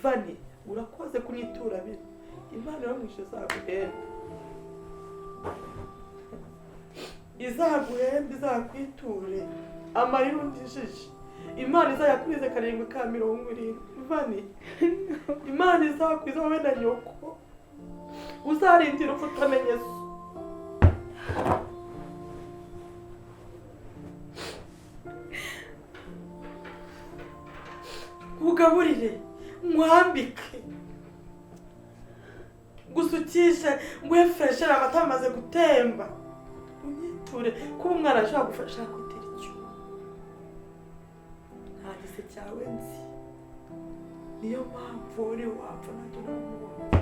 Vani, urakoze kunyitura bino. Imana yo mu ijuru izaguhembe, izaguhembe, izakwiture amarira undijije. Imana izayakwize karindwi ka 70. Vani, Imana izakwiza wowe na nyoko, uzarindira upfa utamenye so. Ugaburire, nkwambike, gusukishe, nguhe freshere, amata amaze gutemba, unyiture. Kuba umwana ashobora gufasha kwitera icyuma, nta gise cyawe nzi, niyo mpamvu uri wapfa ntacyo namubonye.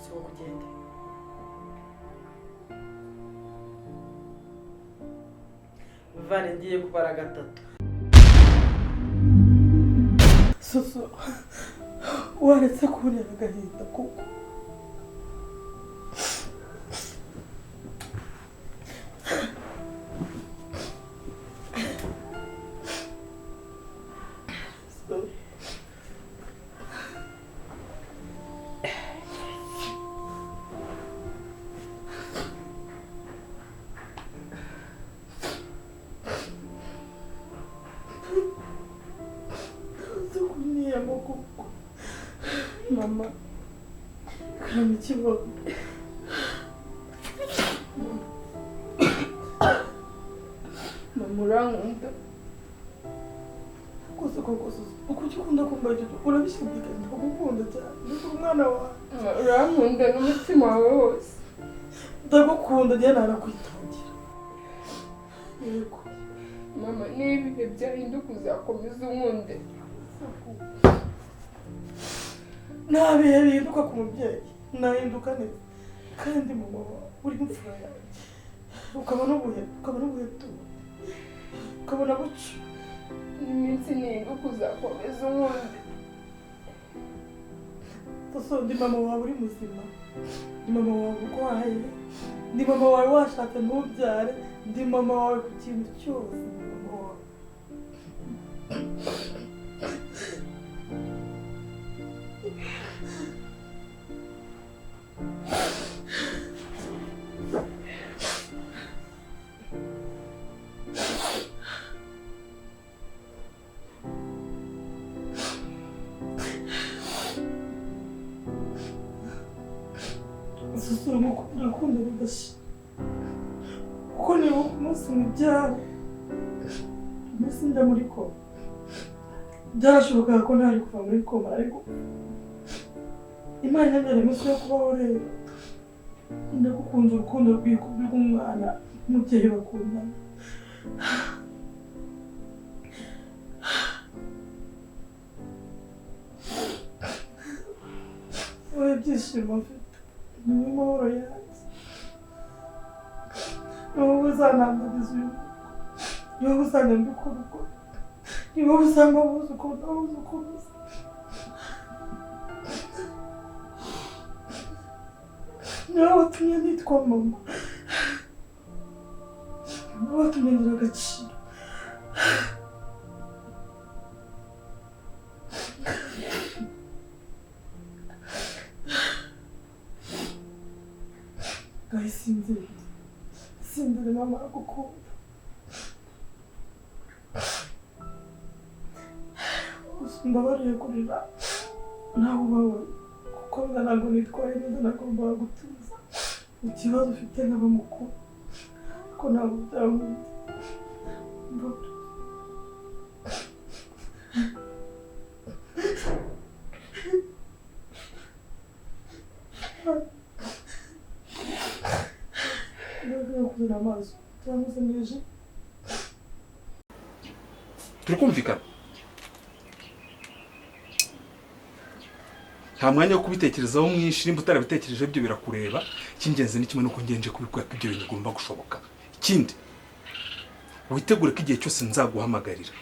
Sohoka ugende. Vane, ngiye kubara gatatu. Susu, waretse kuntera agahinda kuko Sorry. Nzi kuko mama karama ikibazo. Mama, urankunda? Kose koko Susu, uko ujya ukunda kumva ibyo urabishidikanya? Ndagukunda cyane, ndi umwana wawe. Urankunda n'umutima wawe wose? Ndagukunda, njye narakwitangira, yego. Mama, niba ibihe byahinduka uzakomeza unkunde? Nta bihe bihinduka ku mubyeyi, nahinduka neza kandi mama wawe uri imfura yanjye, ukabona ubuhe, ukabona ubuheto, ukabona bucyo. Iminsi nihinduka uzakomeza unkunde? Soso, ndi mama wawe uri muzima, ndi mama wawe urwaye, ndi mama wawe washatse ntubyare, ndi mama wawe ku kintu cyose, ndi mama wawe. Susu, uramukunda, urukundo rudashira, kuko nibuka umunsi mubyara, umunsi njya muri koma, byarashobokaga ko ntari kuva muri koma, ariko Imana inyongera iminsi yo kubaho. Rero ndagukunze urukundo rw'umwana n'umubyeyi bakundana. Wowe byishimo mfite, ni wowe mahoro yanjye, ni wowe uzanambariza uyu mwuga, ni wowe uzanyambika urugo, ni wowe uzampa abuzukuru n'abuzukuruza, ni wowe watumye nitwa mama, ni wowe watumye ngira agaciro. Ngaho isinzire, sinzire mama aragukunda. Gusa mbabarire kurira nawe ubabaye, kuko ntabwo nitwaye neza, nagombaga gutuza ikibazo ufite nkaba mukuru, ariko ntabwo byankunda. Mbabarira. Ndagiye kuzana amazi cyangwa se nije. Turi kumvikana, nta mwanya wo kubitekerezaho mwinshi. Nimba utarabitekereje ibyo birakureba. Icy'ingenzi ni kimwe, nuko ngenje kubikora ko ibyo bintu bigomba gushoboka. Ikindi, witegure ko igihe cyose nzaguhamagarira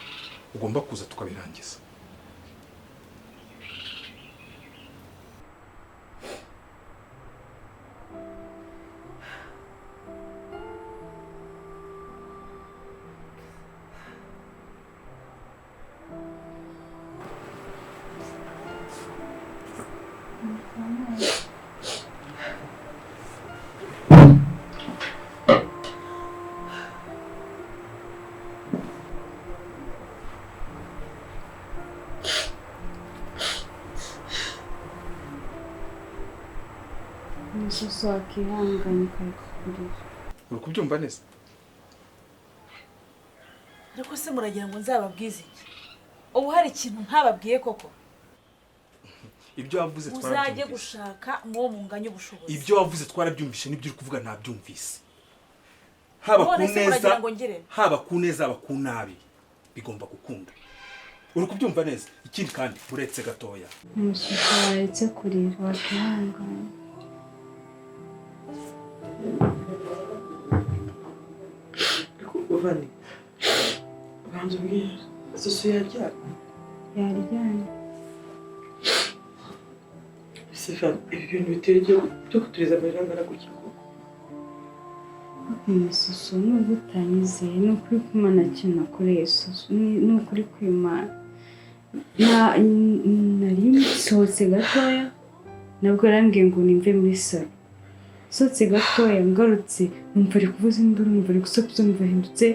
ugomba kuza tukabirangiza. Soso wakihanganye ukareka kurira. Uri kubyumva neza? Ariko se muragira ngo nzababwize iki? Ubu hari ikintu ntababwiye koko? Ibyo wavuze Uzajye twarabyumvise. gushaka muwo munganya ubushobozi. Ibyo wavuze twarabyumvise, n'ibyo uri kuvuga ntabyumvise. Haba ku None se neza, muragira ngo ngire? haba ku neza, haba ku nabi, bigomba gukunda. Uri kubyumva neza? Ikindi kandi uretse gatoya. Umususu waretse kurira wakihanganye. Uvani, banza umbwire, Soso yaryamye? Yaryamye. Sefani, ibi bintu biteye byo kuturiza amarira angana gutya koko? Umususu nubwo utanyizeye, ni ukuri kw'Imana kintu nakoreye Soso, ni ukuri kw'Imana. Nari nsohotse gatoya, nabwo yarambwiye ngo nimve muri salo. Nsohotse gatoya ngarutse numva ari kuvuza induru, numva ari gusakuza, numva ahindutse,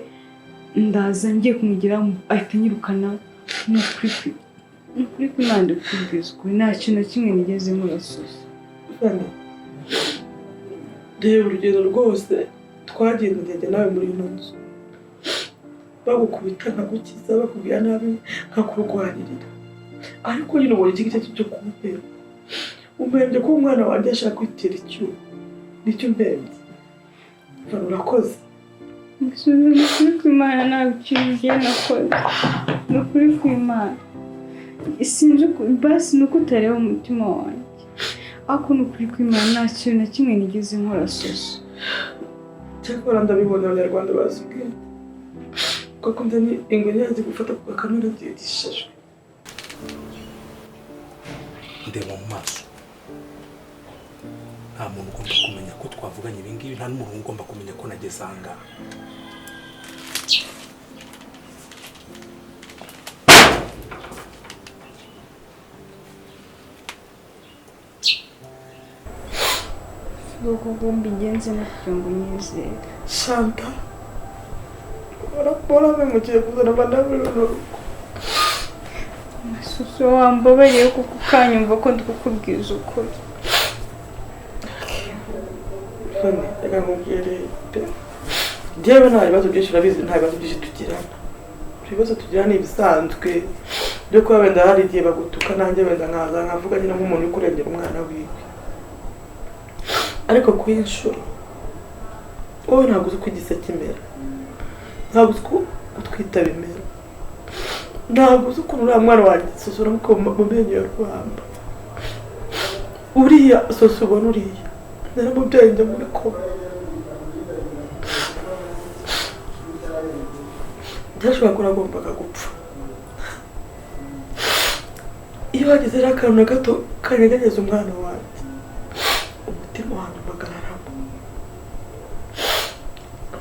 ndaza ngiye kumugeraho ahita anyirukana. Ni ukuri kw'Imana ndikubwiza ukuri, nta kintu na kimwe nigeze nkora Soso. Vani, reba urugendo rwose twagendanye nawe muri ino nzu, bagukubita nkagukiza, bakubwira nabi nkakurwanirira, ariko nyine ubonye iki ngiki cyo kumpera. Umpembye ko umwana wanjye ashaka kwitera icyuma, nicyo umpembye. Vani, urakoze. Ni ukuri kw'Imana ntabwo ikintu ngiye nakoze, ni ukuri kw'Imana. Sinzi basi ni uko utareba umutima wanjye, ariko ni ukuri kw'Imana nta kintu na kimwe nigeze nkora Soso. Cyakora ndabibona abanyarwanda bazi ubwenge, kuko ni ingwe ntiyazi gufata ku gakamera byigishijwe. Ndeba mu maso, nta muntu ugomba kumenya ko twavuganye ibi ngibi, nta n'umuntu ugomba kumenya ko nageze aha ngaha. Ubwo mbigenze no kugira ngo unyizere. Shanta, warabimukiye kuzana amanda muri runo rugo. Soso wambabariye kuko ukanyumva ko ndikukubwiza ukuri. Fani, reka nkubwire pe, njyewe nta bibazo byinshi, urabizi nta bibazo byinshi tugirana. Ibibazo tugirana ni ibisanzwe byo kuba wenda hari igihe bagutuka, nanjye wenda nkaza nkavuga nyine nk'umuntu uri kurengera umwana wiwe. Ariko ku inshuro wowe ntabwo uzi uko igise kimera, ntabwo uzi uko gutwita bimera, ntabwo uzi ukuntu uriya mwana wanjye Soso uramuka mu menyo ya rwamba. Uriya Soso ubona uriya naramubyaye njya muri koma. Byashobora kuba agombaga gupfa. Iyo hagize rero akantu na gato kanyeganyeza umwana wanjye, umutima wanjye umpagararamo.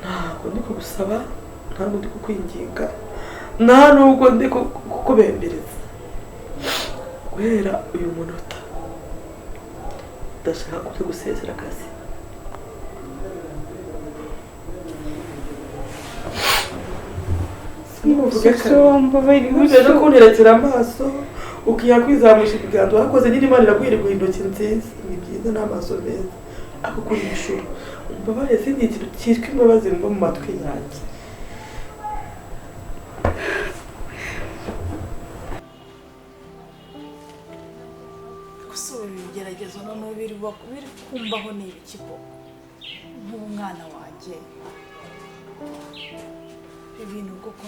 Ntabwo ndi kugusaba, ntabwo ndi kukwinginga, nta nubwo ndi kukubembereza. Guhera uyu munota ndashaka kuza gusezera akazi. Soso wambabariye. Ntujye no kunterekera amaso ukiha kwizamusha ibiganza, wakoze nyine Imana iraguha intoki nziza, ni byiza n'amaso meza, ariko kuri inshuro umbabarire, sinzi ikintu cyitwa imbabazi mva mu matwi yanjye. Gusura ibigeragezo noneho biri kumbaho ni ibiki koko? Nk'ubu mwana wanjye ibintu koko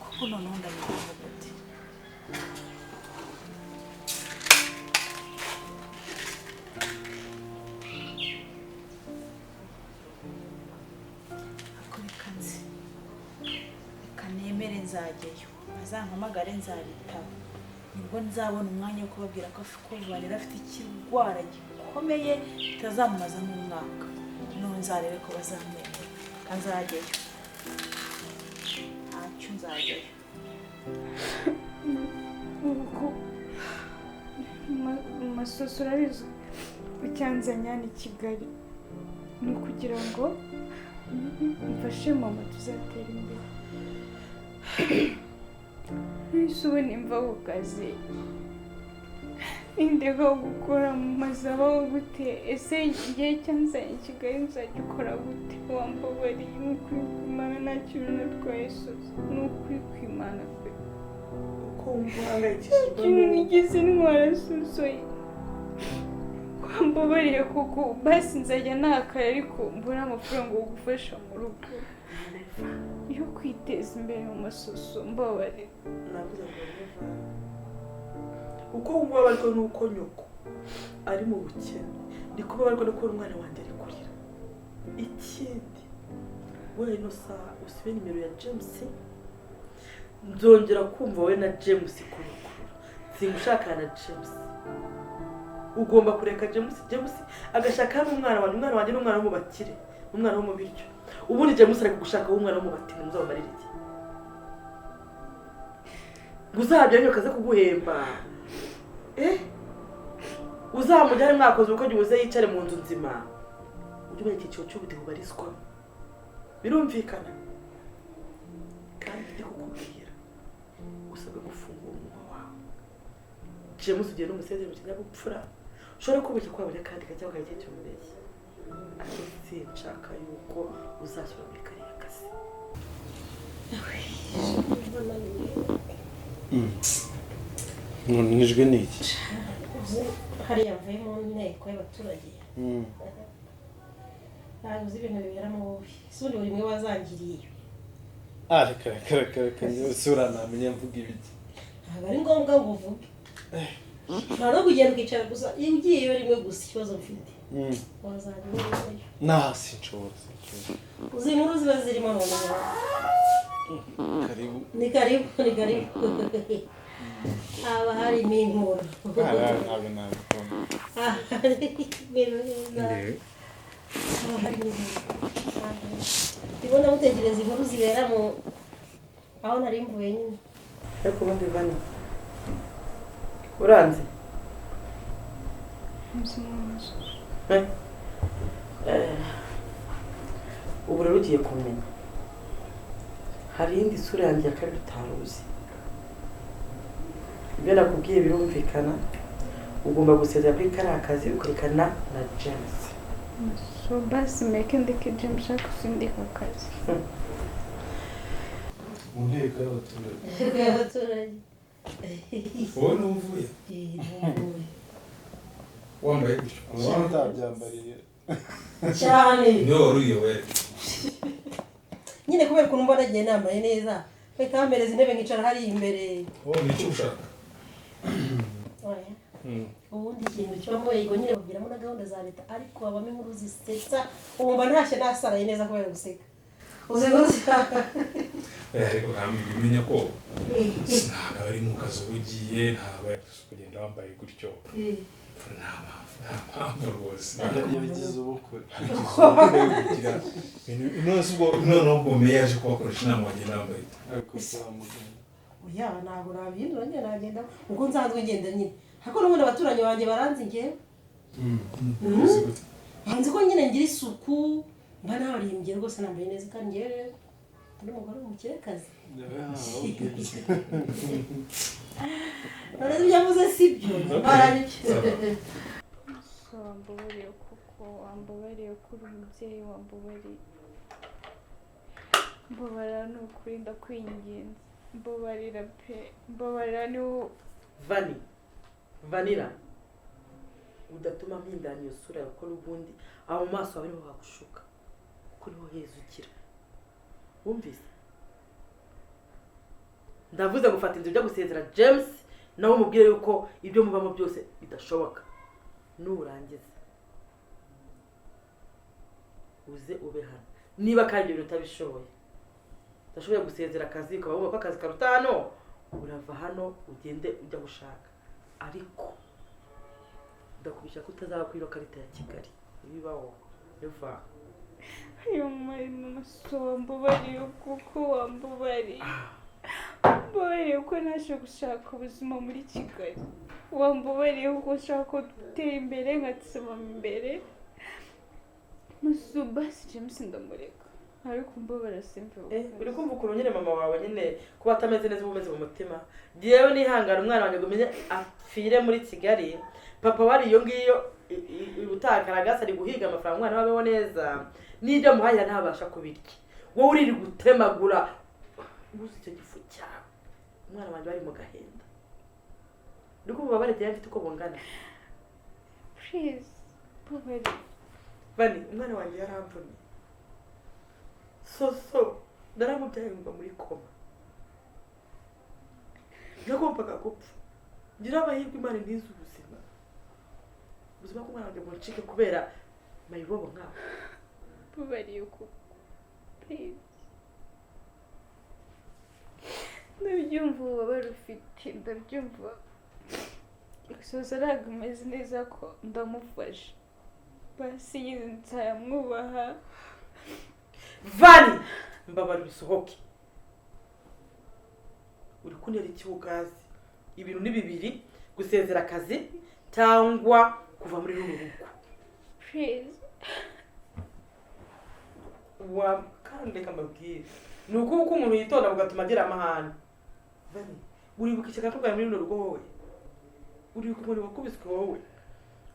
kuko noneho ndabivuga gute? Ariko reka nze, reka nemere nzajyayo, bazampamagare nzabitaba, nibwo nzabona umwanya wo kubabwira ko Vanilla afite ikirwara gikomeye kitazamumaza n'umwaka. None nzarebe ko bazamwemera, reka nzajyayo, ntacyo nzajyayo. Masoso urabizi icyanzanye hano i Kigali ni ukugira ngo mfashe mama tuzatere imbere. Ese ubu nimva ku kazi Nindeka gukora mazabaho gute? Ese igihe cyanzanye i Kigali nzajya ukora gute? Wambabariye, ni ukuri kw'Imana nta kintu natwaye Soso, ni ukuri kw'Imana pe. Uko wumva uhangayikishijwe Ikintu nigeze ntwara Soso, wambabariye kuko basi nzajya nakara ariko mbure amafaranga yo gufasha mu rugo, yo kwiteza imbere mu masoso, mbabarira. Navuze ngo never. Uko wumva ubabajwe n'uko nyoko ari mu bukene, niko ubabajwe no kubona umwana wanjye ari kurira. Ikindi, wowe ino saha usibe nimero ya James, nzongera kumva wowe na James kurukurura. Singushakana na James. Ugomba kureka James, James agashaka hano umwana wanjye. Umwana wanjye ni umwana wo mu bakire, umwana wo mu biryo. Ubundi James ari kugushaka wowe, umwana wo mu batini, muzabamarire iki? Ngo uzabyare nyoko aze kuguhemba, eh, uzamujyane mwakoze ubukwe, uze yicare mu nzu nzima. Ujye umenya icyiciro cy'ubudehe ubarizwamo, birumvikana? Kandi ndi kukubwira, usabwe gufungura umunwa wawe. James ugiye n'umusezero mu kinyabupfura. Ushobora kubeshya ko wabonye akandi kajya ukajya umubeshya, ariko sinshaka yuko uzasubira muri kariya kazi. Nijwe ni iki? Hariya mvuye mu nteko y'abaturage, ntabwo uzi ibintu biberamo wowe. Ese ubundi buri umwe wazangiriye? Ah, reka reka reka reka, njyewe sura namenya mvuga ibiki? Ntabwo ari ngombwa ngo uvuge. Nta no kugenda ukicara gusa, iyo ugiyeyo rimwe gusa, ikibazo mfite, wazangiriye. Nah, sinshobora, sinshobora. Uzi inkuru ziba zirimo noneho. Karibu. Ni karibu, ni karibu. Haba harimo inkuru. Ah, ntabwo nabikunda. Haba harimo neza. Haba harimo inkuru. Ndibona mutekereza inkuru zibera mu aho nari mvuye nyine. Ariko ubundi Vani, uranze? Eh? Eh, ubu rero ugiye kumenya hari iyindi sura yanjye ya kabiri utari uzi. Ibyo nakubwiye birumvikana? Ugomba gusezera kuri kariya kazi, ukarekana na James. So basi mureke ndeke James, ariko sindeka akazi. Mu nteko y'abaturage. Inteko y'abaturage. Wowe niho uvuye? Eh, ntumvuye. Wambaye gutyo? Uba utabyambariye. Cyane. Niwe wari uyoboye? Nyine kubera ukuntu mbona agiye nambaye neza, bahita bampereza intebe nkicara hariya imbere. Wowe ni icyo ushaka? Oya. Ubundi ikintu kibamo, yego nyine babwiramo na gahunda za leta, ariko habamo inkuru zisetsa, wumva ntashye nasaraye neza kubera guseka. Uzi inkuru zishaka. Ariko ntabwo umenya ko ntabwo ari mu kazi uba ugiye, ntabwo ari kugenda wambaye gutyo, nta mpamvu, nta mpamvu rwose. Yabigize ubukwe. Kugira none se ubwo noneho ubwo meya yaje kubakoresha inama, wagenda wambaye ute? Ariko samugana. Oya, ntabwo nabihindura nyine, nagenda uko nsanzwe ngenda nyine, ariko n'ubundi abaturanyi banjye baranzi njyewe. Uzi gute? Banzi ko nyine ngira isuku, mba narimbye rwose, nambaye neza, kandi njyewe rero ndi umugore w'umukirekazi. None ibyo yavuze si byo, barabyo. So wambabariye kuko, wambabariye ko uri umubyeyi, wambabariye. Mbabarira ni ukuri, ndakwinginze, mbabarira pe, mbabarira ni wowe. Vani, Vanira, udatuma mpindanya iyo sura yawe, kuko n'ubundi aho mu maso hawe niho hagushuka, kuko niho heza ugira. Wumvise? Ndavuze ngo fata inzira ujya gusezera James, nawe umubwire yuko ibyo mubamo byose bidashoboka. Nurangiza uze ube hano. Niba kandi ibyo bintu utabishoboye, udashoboye gusezera akazi, ukaba wumva ko akazi karuta hano, urava hano ugende ujya gushaka, ariko ndakubisha ko utazaba kuri ino karita ya Kigali ibibaho biva. Ayo mama, so wambabariye kuko, wambabariye, wambabariye ko naje gushaka ubuzima muri Kigali, wambabariye kuko nshaka ko dutera imbere nkatsibama imbere. Maso basi James ndamureka. Ariko mbabara simve. Uri kumva ukuntu nyine mama wawe nyine kuba atameze neza uba umeze mu mutima. Yewe nihangana umwana wanjye ngo umenye apfire muri Kigali, papa wari iyo ngiyo utakaragasa ari guhiga amafaranga umwana we abeho neza, n'ibyo amuhahira ntabasha kubirya. Wowe uriri gutemagura ubuze icyo gifu cyawe. Umwana wanjye bari mu gahinda. Uri kumva ububabare byari mfite uko bungana. Please, mbabarira. Bani, umwana wanjye yaramvunye. So naramubyaye ngwa muri koma. Nagombaga gupfa. Ngira amahirwe Imana intize ubuzima. Ubuzima bw'umwana wanjye buncike kubera mayibobo nkawe. Mbabarira kuko. Please. Ndabyumva ububabare ufite, ndabyumva. Gusa ntabwo umeze neza ko ndamufasha. Basi nyine nzayamwubaha. Vani, mbabarira usohoke. Uri kuntera ikibugazi. Ibintu ni bibiri, gusezera akazi cyangwa kuva muri runo rugo. Please. Wa kandi reka mbabwire. Ni uko uko umuntu yitonda bugatuma agira amahane. Vani, uribuka ishyaka kurwanya muri runo rugo wowe? Uribuka umuntu wakubiswe wowe?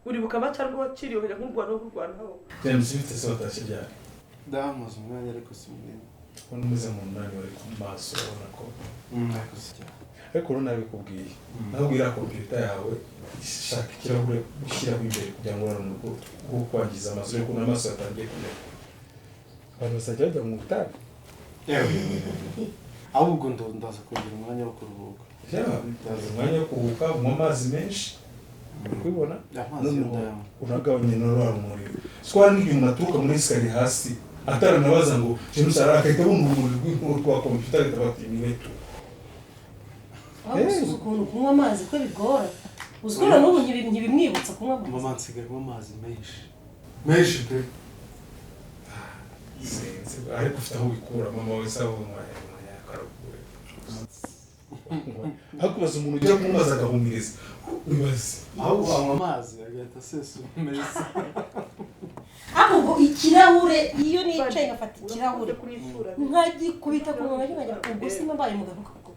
Uribuka amacandwe waciriwe ukajya nkurwana no kurwanaho? James bite se watashye ryari? Ndamaze umwanya ariko si munini. Ubona umeze mu munani wari ku maso ubona ko Ariko si cyane. Ariko rero nabikubwiye. Nawe iriya kompiyuta yawe ishaka ikirahure ushyiraho imbere kugira ngo urane urugo rwo kwangiza amaso ariko n'amaso yatangiye kumera. Abantu bazajya bajya mu butayu. Yewe. Ahubwo ndaza kongera umwanya wo kuruhuka. Ndaza umwanya wo kuruhuka, unywa amazi menshi. Uri kubibona? Amazi yo ndayanywa. Unagabanya na rwa rumuri. Siko hari n'igihe umuntu aturuka muri escalier hasi ataranabaza ngo James arara akahita abona urumuri rw'inkuru rwa kompiyuta agahita bati ni wetu. Waba usuze ukuntu kunywa amazi ko bigora. Uzi ko na n'ubu nkibimwibutsa kunywa amazi. Mama nsigaye kunywa amazi menshi. Menshi pe. Sinzi ariko ufite aho ubikura mama wawe se abo karagure. Hakubaza umuntu ujya kumubaza agahumiriza. Wibaze. Ahubwo anywa amazi agahita asesa umeze. Ahubwo ikirahure iyo nicaye ngafata ikirahure nkagikubita ku munwa nkajya ubwo simba mbaye umugabo koko.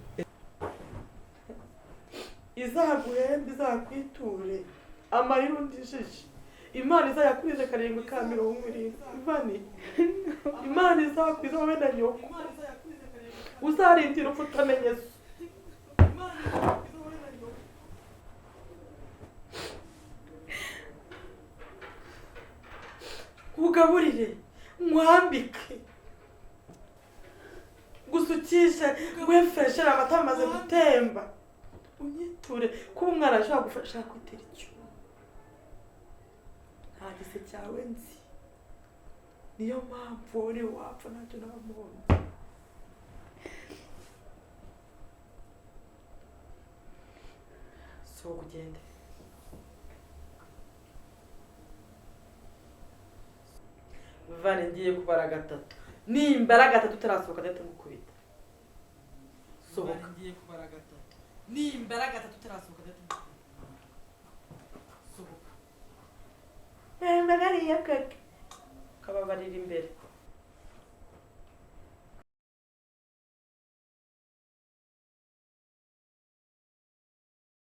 Izaguhembe izakwiture amarira undijije. Imana izayakurize karindwi ka 70. Ivani, Imana izakwiza wowe na nyoko. Uzarindira urupfu utamenye so. Ugaburire, nkwambike, gusukishe, wefreshere amata amaze gutemba, unyiture kuba umwana ashobora gufasha kwitera icyuma. Nta gise cyawe nzi, niyo mpamvu uri wapfa ntacyo namuhombye. Sohoka ugende. Vane ngiye kubara gatatu. Nimbara gatatu utarasohoka ndahita ngukubita. Sohoka. Ngiye kubara gatatu. Nimbara gatatu utarasohoka ndahita ngukubita. Sohoka. Nimbara kake. Kababarira imbere.